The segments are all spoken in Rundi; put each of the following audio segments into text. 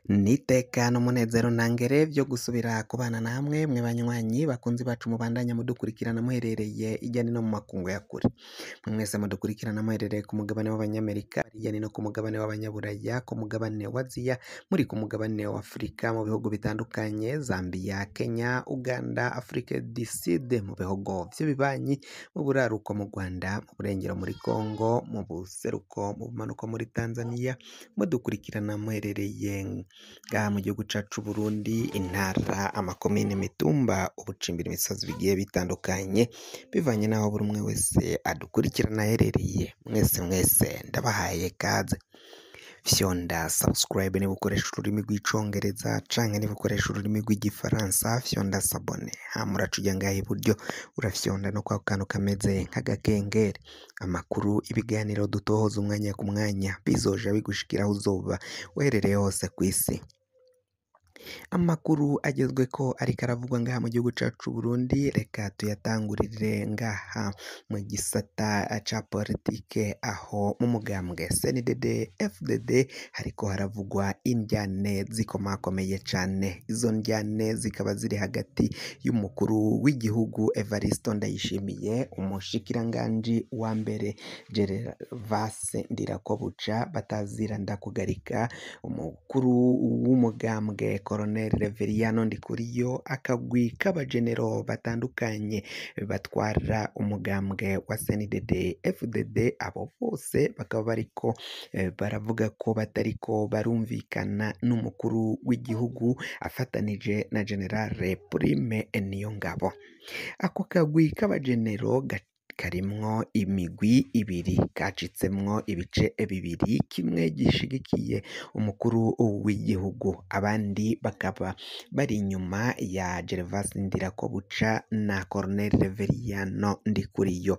N'iteka n'umunezero ntangere vyo gusubira kubana namwe mwe banywanyi bakunzi bacu mubandanya mudukurikirana muherereye irya nino mu makungu ya kure. Mwe mwese mudukurikirana muherereye ku mugabane w'abanyamerika, hirya nino ku mugabane w'abanyaburaya, ku mugabane wa Aziya, muri ku mugabane wa Afurika mu bihugu bitandukanye Zambia, Kenya, Uganda, Afrique du Sud, mu bihugu vy'ibibanyi, mu buraruko mu Rwanda, mu burengero muri Congo, mu buseruko, mu bumanuko muri Tanzania, mudukurikirana muherereye ngaha mu gihugu cacu Burundi, intara, amakomine, imitumba, ubucimbira imisozi bigiye bitandukanye, bivanye n'aho buri umwe wese adukurikirana aherereye. Mwese mwese ndabahaye kaze. Fyonda subscribe niba ukoresha ururimi rw'icongereza canke niba ukoresha ururimi rw'igifaransa fyonda s'abonner, hama uraca uja ngaha iburyo urafyonda no kwako kantu kameze nk'agakengeri. Amakuru, ibiganiro dutohoza umwanya ku mwanya bizoja bigushikira aho uzoba uherereye hose kw'isi. Amakuru agezweko ariko aravugwa ngaha mu gihugu cacu Burundi, reka tuyatangurire ngaha mu gisata ca politike, aho mu mugambwe CNDD FDD hariko haravugwa indyane zikomakomeye cane. Izo ndyane zikaba ziri hagati y'umukuru w'igihugu Evariste Ndayishimiye, umushikiranganji wa mbere Gervase Ndirakobuca batazira Ndakugarika, umukuru w'umugambwe Colonel Reveriyano Ndikuriyo, akagwi k'abajenero batandukanye batwara umugambwe wa CNDD FDD. Abo bose bakaba bariko baravuga ko batariko barumvikana n'umukuru w'igihugu afatanije na General Prime Niyongabo. Ako kagwi k'abajenero karimwo imigwi ibiri, kacitsemwo ibice bibiri, kimwe gishigikiye umukuru w'igihugu, abandi bakaba bari inyuma ya Gervase Ndirakobuca na Colonel Reveriyano Ndikuriyo.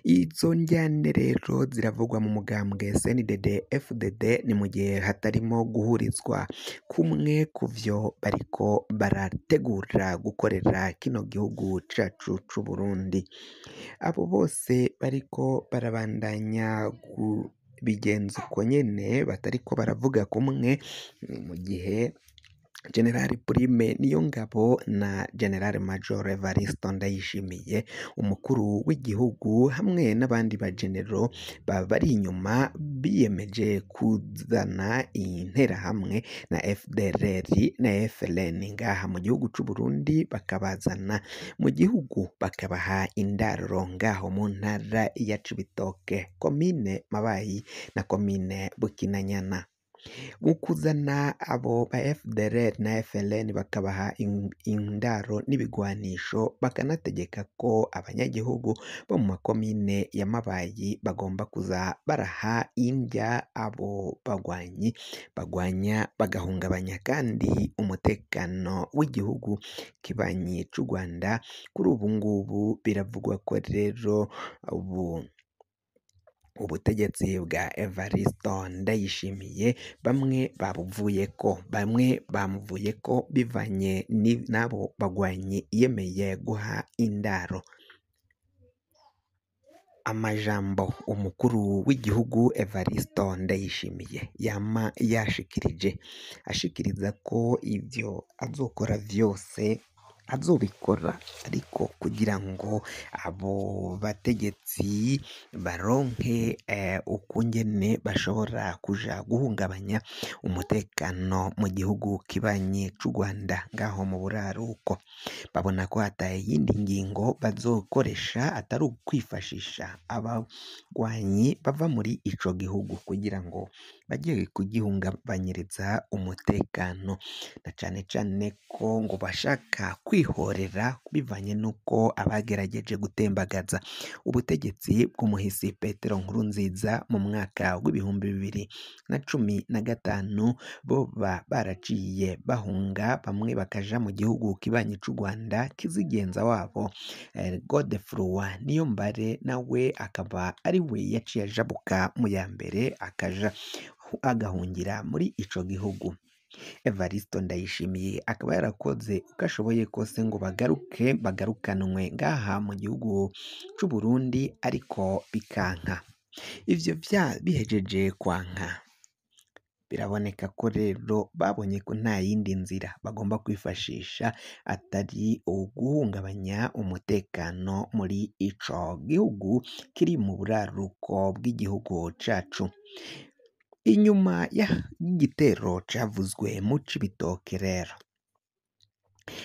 Izo ndyane rero ziravugwa mu mugambwe CNDD FDD, ni mu gihe hatarimo guhurizwa kumwe kuvyo bariko barategura gukorera kino gihugu cacu c'Uburundi. Abo bose bariko barabandanya kubigenza uko nyene, batariko baravuga kumwe, mu gihe General Prime Niyongabo na General Major Evariste Ndayishimiye, umukuru w'igihugu, hamwe n'abandi bagenero bari inyuma biyemeje kuzana interahamwe na FDLR na FLN ngaha mu gihugu c'u Burundi, bakabazana mu gihugu bakabaha indaro ngaho mu ntara ya Cibitoke, komine Mabayi na komine Bukinanyana. Mu kuzana abo ba FDLR na FLN bakabaha indaro n'ibigwanisho, bakanategeka ko abanyagihugu bo mu makomine ya Mabayi bagomba kuza baraha indya abo bagwanyi bagwanya bagahungabanya kandi umutekano w'igihugu kibanyi c'u Rwanda. Kuri ubu ngubu biravugwa ko rero ubu ubutegetsi bwa Evariste Ndayishimiye bamwe babuvuyeko, bamwe bamuvuyeko bivanye n'abo bagwanyi yemeye guha indaro. Amajambo umukuru w'igihugu Evariste Ndayishimiye yama yashikirije, ashikiriza ko ivyo azokora vyose azobikora ariko kugira ngo abo bategetsi baronke ukungene bashobora kuja guhungabanya umutekano mu gihugu kibanyi c'u Rwanda ngaho mu buraruko. Babona ko ata yindi ngingo bazokoresha atari ukwifashisha abagwanyi bava muri ico gihugu kugira ngo baje kugihungabanyiriza umutekano, na cane cane ko ngo bashaka kwihorera bivanye n'uko abagerageje gutembagaza ubutegetsi bw'umuhisi Petero Nkurunziza mu mwaka w'2015 boba baraciye bahunga, bamwe bakaja mu gihugu kibanyi c'u Rwanda. Kizigenza wabo Godefroid Niyombare nawe akaba ari we yaciye ajabuka mu ya mbere akaja agahungira muri ico gihugu. Evariste Ndayishimiye akaba yarakoze uko ashoboye kose ngo bagaruke bagarukanwe ngaha mu gihugu c'u Burundi, ariko bikanka. Ivyo bihejeje kwanka. Biraboneka ko rero babonye ko nta yindi nzira bagomba kwifashisha atari uguhungabanya umutekano muri ico gihugu kiri mu buraruko bw'igihugu cacu. Inyuma y'igitero cavuzwe mu Cibitoke rero,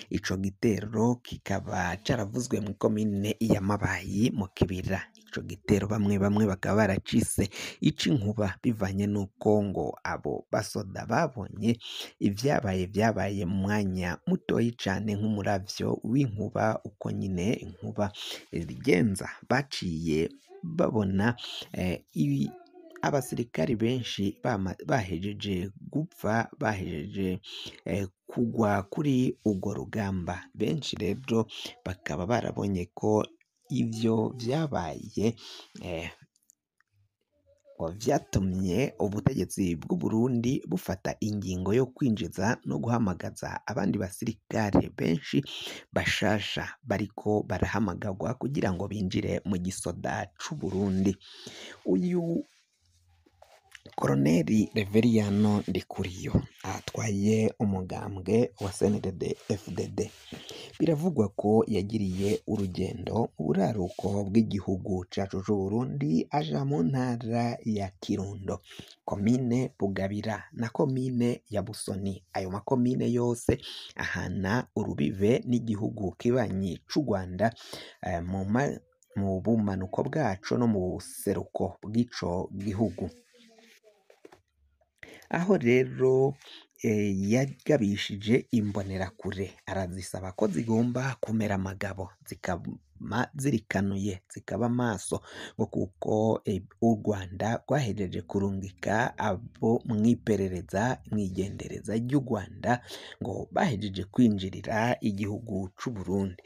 ico gitero kikaba caravuzwe mw'ikomine ya Mabayi mu Kibira. Ico gitero bamwe bamwe bakaba baracise ic'inkuba bivanye n'uko ngo abo basoda babonye ivyabaye vyabaye mu mwanya mutoyi cane nk'umuravyo w'inkuba, uko nyine inkuba ibigenza. Baciye babona abasirikari benshi bahejeje gupfa, bahejeje kugwa kuri urwo rugamba. Benshi rero bakaba barabonye ko ivyo vyabaye vyatumye ubutegetsi bw'Uburundi bufata ingingo yo kwinjiza no guhamagaza abandi basirikare benshi bashasha bariko barahamagagwa kugira ngo binjire mu gisoda c'Uburundi. Uyu Koroneli Reveriyano Ndikuriyo atwaye umugambwe wa CNDD FDD, biravugwa ko yagiriye urugendo mu buraruko bw'igihugu cacu c'Uburundi aja mu ntara ya Kirundo, komine Bugabira na komine ya Busoni. Ayo makomine yose ahana urubibe n'igihugu kibanyi c'u Rwanda mu bumanuko bwaco no mu buseruko bw'ico gihugu. Aho rero yagabishije imbonerakure arazisaba ko zigomba kumera amagabo, zikama zirikanuye, zikaba maso, ngo kuko u Rwanda rwahejeje kurungika abo mw'iperereza mw'igendereza ry'u Rwanda ngo bahejeje kwinjirira igihugu c'Uburundi.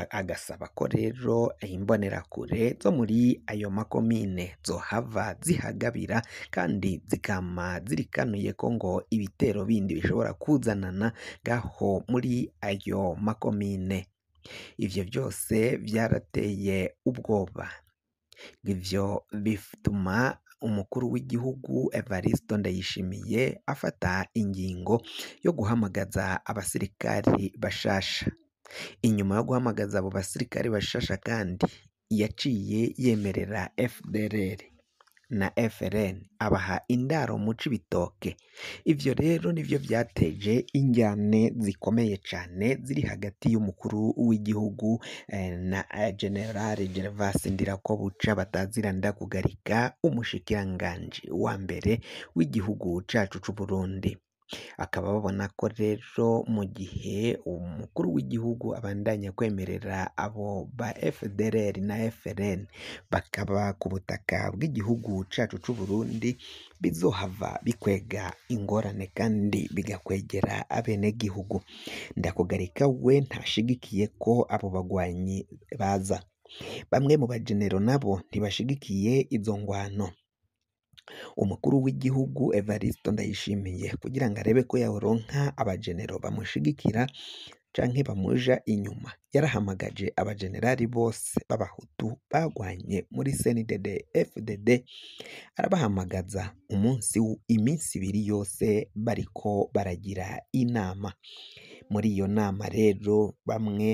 Agasaba ko rero imbonerakure zo muri ayo makomine zohava zihagabira kandi zikama zirikanuye ko ngo ibitero bindi bishobora kuzanana ngaho muri ayo makomine. Ivyo vyose vyarateye ubwoba, ivyo bituma umukuru w'igihugu Evariste Ndayishimiye afata ingingo yo guhamagaza abasirikari bashasha. Inyuma yo guhamagaza abo basirikari bashasha kandi yaciye yemerera FDLR na FRN abaha indaro mu Cibitoke. Ivyo rero nivyo vyateje injyane zikomeye cane ziri hagati y'umukuru w'igihugu na General Gervas Ndirakobuca batazira ndakugarika, umushikiranganji wa mbere w'igihugu cacu c'Uburundi. Akaba babona ko rero mu gihe umukuru w'igihugu abandanya kwemerera abo ba FDLR na FRN bakaba ku butaka bw'igihugu cacu c'Uburundi, bizohava bikwega ingorane kandi bigakwegera abenegihugu. Ndakugarika we ntashigikiye ko abo bagwanyi baza. Bamwe mu bajenero nabo ntibashigikiye izo ngwano. Umukuru w'igihugu Evariste Ndayishimiye kugira ngo arebe ko yoronka abajenero bamushigikira canke bamuja inyuma, yarahamagaje abajenerali bose b'abahutu bagwanye muri CNDD FDD, arabahamagaza umunsi iminsi ibiri yose bariko baragira inama. Muri iyo nama rero bamwe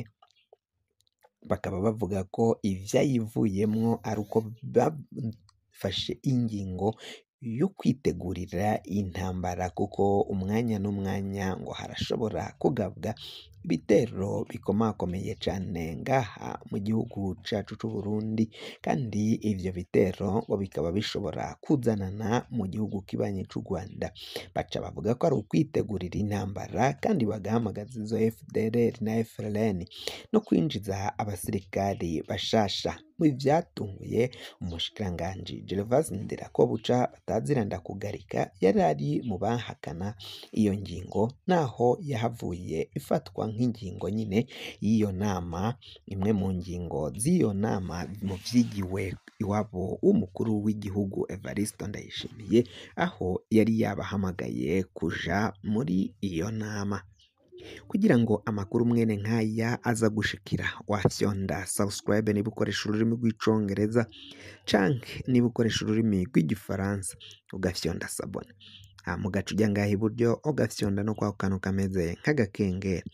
bakaba bavuga ko ivyayivuyemwo ari uko bafashe ingingo yo kwitegurira intambara, kuko umwanya n'umwanya ngo harashobora kugabwa ibitero bikomakomeye cane ngaha mu gihugu cacu c'Uburundi, kandi ivyo bitero ngo bikaba bishobora kuzanana mu gihugu kibanyi c'u Rwanda. Baca bavuga ko ari ukwitegurira intambara kandi bagahamagaza izo FDLR na FRN no kwinjiza abasirikari bashasha. Mu vyatunguye umushikiranganji Gervas Ndirakobuca batazira ndakugarika yari ari mu bahakana iyo ngingo, naho yahavuye ifatwa nk'ingingo nyine y'iyo nama, imwe mu ngingo z'iyo nama mu vyigiwe iwabo w'umukuru w'igihugu Evariste Ndayishimiye, aho yari yabahamagaye kuja muri iyo nama. Kugira ngo amakuru mwene nk'aya aza gushikira, wafyonda subscribe niba ukoresha ururimi rw'icongereza canke niba ukoresha ururimi rw'igifaransa ugafyonda s'abonner. Hama ugaca uja ngaha iburyo ugafyonda no kwako kantu kameze nk'agakengeri.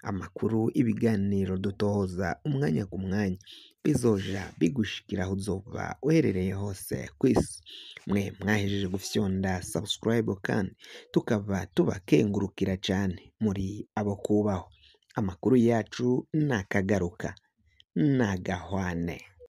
Amakuru, ibiganiro dutohoza umwanya ku mwanya bizoja bigushikira aho uzoba uherereye hose kw'isi. Mwe mwahejeje gufyonda subscribe kandi tukaba tubakengurukira cane muri abo kubahwa. Amakuru yacu nakagaruka, nagahwane.